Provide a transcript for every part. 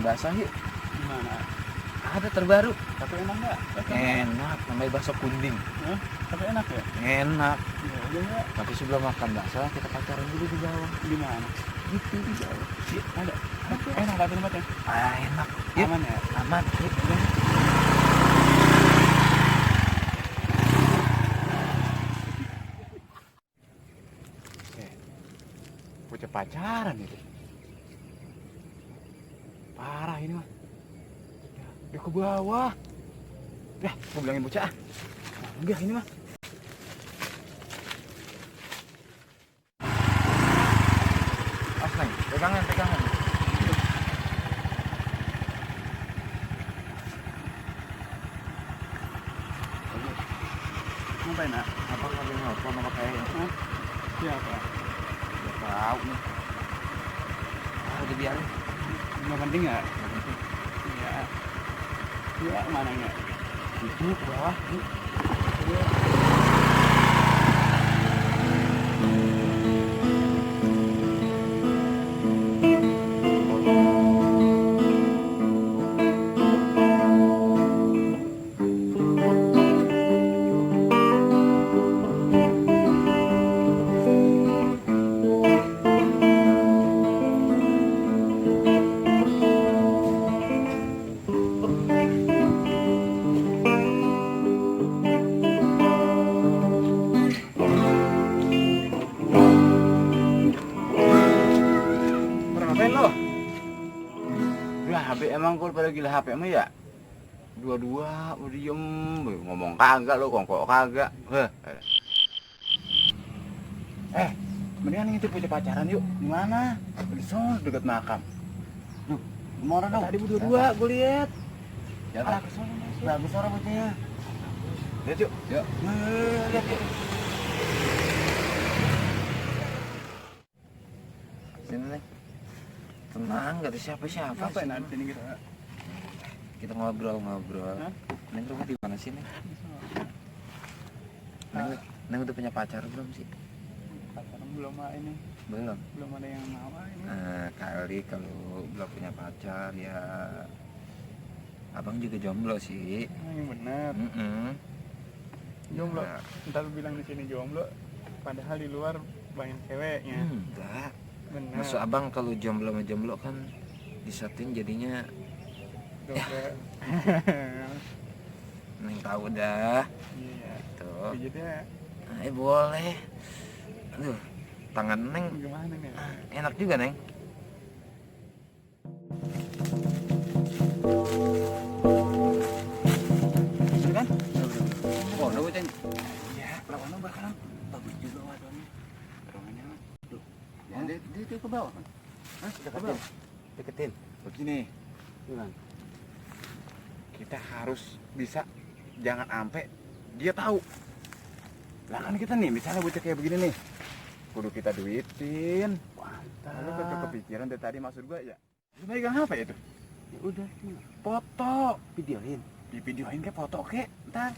basah yuk. Gimana? Ada terbaru. Tapi enak nggak? Enak, namanya bakso kuning. Hah? Tapi enak ya? Enak. Ya udah ya. Tapi sebelum makan bakso kita pacaran dulu di bawah. Di mana? Gitu di bawah. Iya, ada. Enak nggak tempatnya? Enak. Yuk. Aman ya? Aman. Yuk. Bocah pacaran itu. Parah ini mah. Dia ke bawah. Dah, mau bilangin bocah ah. Enggak ini mah. Neng, pegangan. Ngapain nak? Apa lagi nelfon sama kayak Hah? Siapa? Gak tahu nih. Udah biarin. Nggak penting nggak? Gak penting. Iya. Iya mana nggak? Itu ke bawah. Iya. Ngapain lo? Ya HP emang kau pada gila HP emang ya? Dua-dua mau diem, ngomong kagak lo, kongkok kagak. Mendingan itu punya pacaran yuk. Di mana? Di sana dekat makam. Duh, kemana dong? Tadi berdua gue lihat. Ya, Arah ke sana masuk. bagus orang bocahnya. Lihat yuk. Yuk. Lihat yuk. Sini nih. Tenang, gak ada siapa-siapa. Ngapain nak di sini kita? Kita ngobrol. Hah? Neng rumah di mana sih, Neng? Neng udah punya pacar belum sih? Pacaran belum ini. Belum. Ada yang mau ini. Kali kalau belum punya pacar ya abang juga jomblo sih. Yang bener. Jomblo. Ya. Entar lu bilang di sini jomblo, padahal di luar banyak ceweknya. Enggak. Bener. Maksud abang kalau jomblo sama jomblo kan disatuin jadinya Jomblo. Neng tahu dah. Iya. Tuh. Pijitnya Boleh. Aduh, tangan Neng gimana nih? enak juga, Neng. Bener kan? Oh, udah bocah. Ya, lawannya bakalan bagus juga wadonnya. Ruangannya. Tuh. Ya, Oh. dia ke bawah kan? Hah? Deketin. Deketin. Begini, Gimana? kita harus bisa jangan sampai dia tahu. Lah kan kita nih, misalnya bocah kayak begini nih, kudu kita duitin. Lalu kan kepikiran dari tadi maksud gua ya. Lu megang apa ya itu? Ya udah, Foto. videoin. Di videoin ke foto oke. Ntar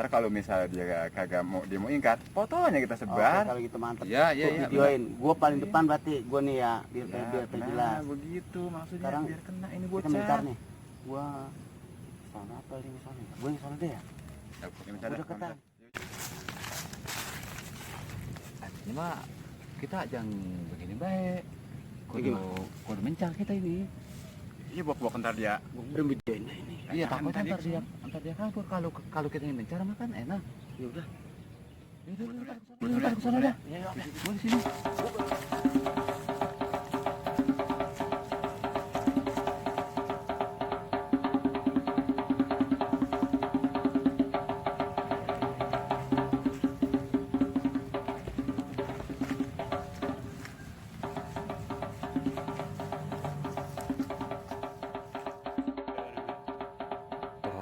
kalau misalnya dia kagak mau dia mau ingkat, fotonya kita Oke, sebar. kalau gitu mantep. Iya, Gua videoin. Gua paling depan berarti gua nih ya, biar Ya, jelas. begitu maksudnya Sekarang biar kena ini Kita bocah. bentar nih. Gua sana apa di sana? Gua di sana deh ya. Udah ketan. Ini mah kita jangan begini baik. Kudu mencang kita ini. Iya bawa ntar dia. Gua belum videoin ini. Iya takutnya ntar dia kabur kalau kita yang mencar makan enak. Ya udah. Udah ke sana dah. Ya, ya, Gua di sini.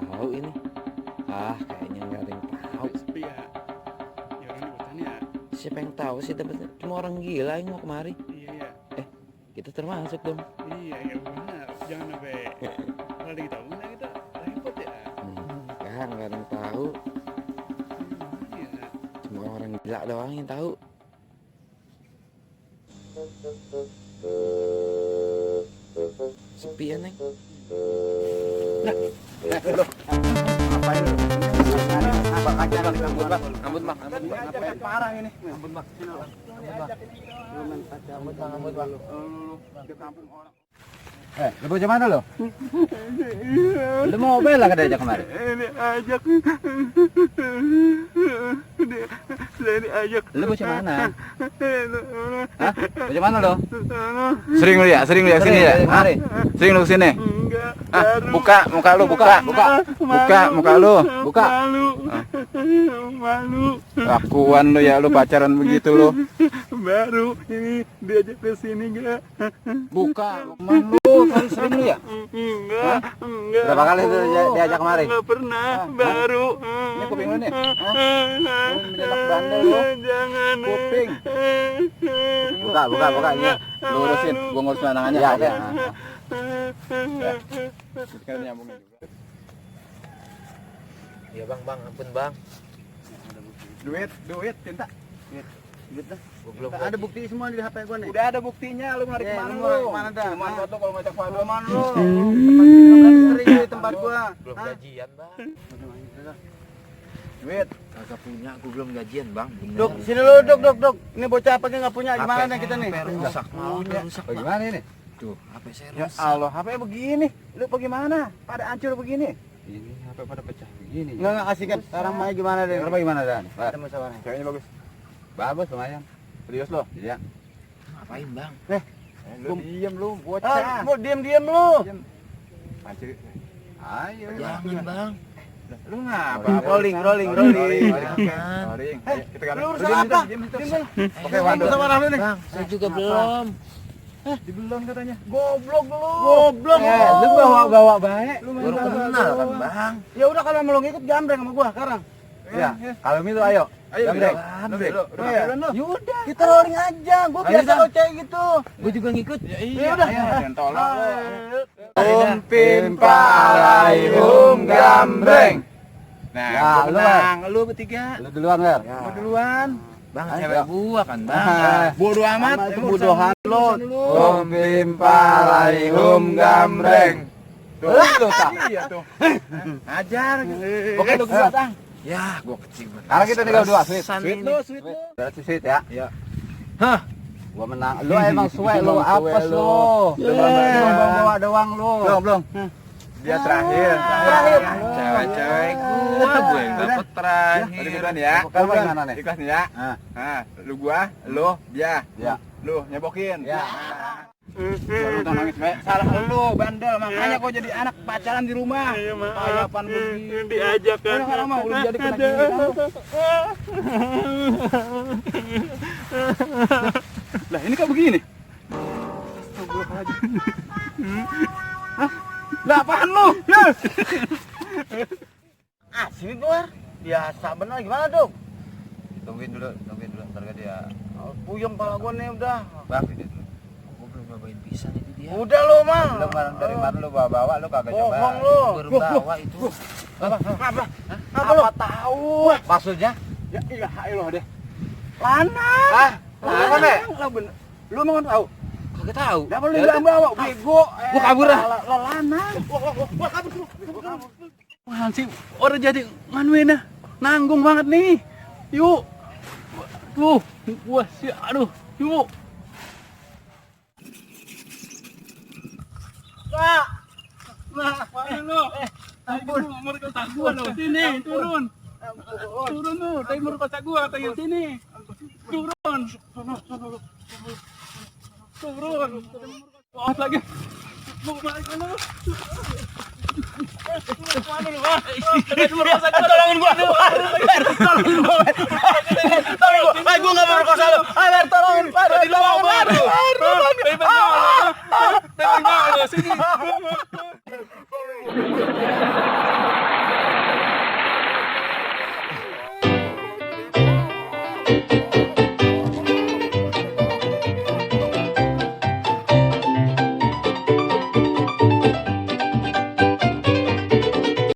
Tahu ini. Kayaknya nggak ada yang tahu. Sepi ya. Ya orang di hutan ya. Siapa yang tahu sih dapetnya? Cuma orang gila yang mau kemari. Iya ya. Kita termasuk dong. Iya ya benar. Jangan sampai kalau ada kita ngomongin kita repot ya. Nggak ada yang tahu. Iya. Cuma orang gila doang yang tahu. Sepi ya, Neng. Ngapain lu? Bang aja kali ngambut, Bang. Ngambut, Bang. Ngambut parah ini. Ngambut, Bang. Ngambut, Bang. Di kampung orang. Lu bocah mana lo? Lu mau bela ke diajak kemarin? Ini ajak. Ini ajak. Lu bocah mana? Hah? Bocah mana lo? Sering lu ya sini ya? Hah? Sering lu kesini? Enggak. Ah, buka muka lu, buka muka lu, buka. Malu. Lakuan lu ya, lu pacaran begitu lu. Baru ini diajak ke sini enggak? Buka, man lu, kali sering lu ya? Enggak. Berapa kali lu diajak kemari? Enggak pernah, baru. Ini kuping lu nih. Hah? Lu menjelak bandel lu. Jangan. Kuping. Buka ini. Lu urusin, gua ngurus lanangannya. Ya. Sekarang nyambungin juga. Iya, Bang, ampun, Bang. Duit, cinta. Duit dah. Gua belum Ada bukti semua di HP gua nih. Udah ada buktinya, lu narik kemana lu lu? narik kemana dah? Cuma foto kalau ngajak foto man lu. Sering di tempat gua. belum gajian, Bang. Duit. Kagak punya, gua belum gajian, Bang. Bener. Dok, sini lu, Dok. Ini bocah apa nggak punya? Gimana nih kita nih? Rusak, Punya. rusak. Bagaimana ini? Tuh, HP saya Ya rusak. Allah, HP begini. Lu bagaimana? Pada hancur begini. Ini HP pada pecah begini. Enggak kasih kan. Sekarang main gimana deh? Sekarang bagaimana Dan? Kita mau sabar. Ceweknya bagus. Bagus lumayan. Serius lo? Iya. Ngapain, Bang? Lu diem lu, Ah, bocah. mau diam lu. Hancur. Ayo. Jangan, Bang. Lu ngapa? Rolling. Rolling. Jangan. Kita kan. Lu urusan apa? Oke, waduh. Sama lu nih. Bang, saya juga belum. Dibelon katanya. Goblok lu. Goblok. Lu bawa baik. Lu Baru kenal kan, Bang. Ya udah kalau mau ngikut jambreng sama gua sekarang. Ya, kalau Milu ayo. Ayo, Jambreng. Jambreng. Jambreng. Yaudah, kita rolling aja. Gua biasa dah. kalau cewek gitu. Gua juga ngikut. Ya udah. Dan tolong. Pimpa alaihum gambreng. Nah, Ya, gua lu, menang. Lu bertiga. Lu duluan, Wer. Gua duluan. Bang, Ayo. cewek gua kan, Bang. Bodoh amat. Itu bodohan lu. Pimpa alaihum gambreng. Tuh, lu tak. Iya tuh. Ajar. Oke, lu kedua, Tang. Ya, gua kecil. Sekarang kita tinggal dua, sweet. Sweet lu. Berarti sweet ya. Iya. Hah? Gua menang. Lu emang suwe lu, Emang suwe apes lu. lu. Bawa doang lu. Belum. Dia terakhir. Terakhir. Cewek-cewek gua yang dapet terakhir. Tadi gituan ya. Kalau gimana nih? Ikhlas nih ya. Nah, lu gua, lu, dia. Ya. Lu nyebokin. Ya. Lu tak nangis, Be. Salah lu, bandel. Makanya kau jadi anak pacaran di rumah. Kayak apaan begini. Diajak kan. Udah lama udah jadi penagih kamu. Lah, ini kok begini? Hah? Lah, apaan lu? Ah, sini gua. Biasa bener gimana, Dok? Tungguin dulu, ntar dia. Puyeng pala gua nih udah. Bang, ini dulu. Gua belum nyobain pisang itu dia. Udah lu, Mang. Lu dari mana lu bawa lu kagak coba. Bohong lu. Baru bawa itu. Apa lu? Tahu. Maksudnya? Ya ilah, ilah deh. Lanang. Lanang, Be? Lah bener. Lu mau tahu? Kagak tahu. Dah boleh bilang bawa bego. Gua kabur dah. Lanang. Gua kabur. Wah, sih orang jadi nganuin nanggung banget nih. Yuk. Tuh, wah sih aduh. Yuk. Nah, mana lu? Ampun, merkosa gua lo. Sini, turun. Turun lu, tadi merkosa gua, tadi sini. Turun. Turun. Awas lagi. Mau balik mana lu? Mana lu? Tolongin gua. Tolongin gua. Ay, gua enggak merkosa lu. Ay, tolongin. Di lawang baru. Sini.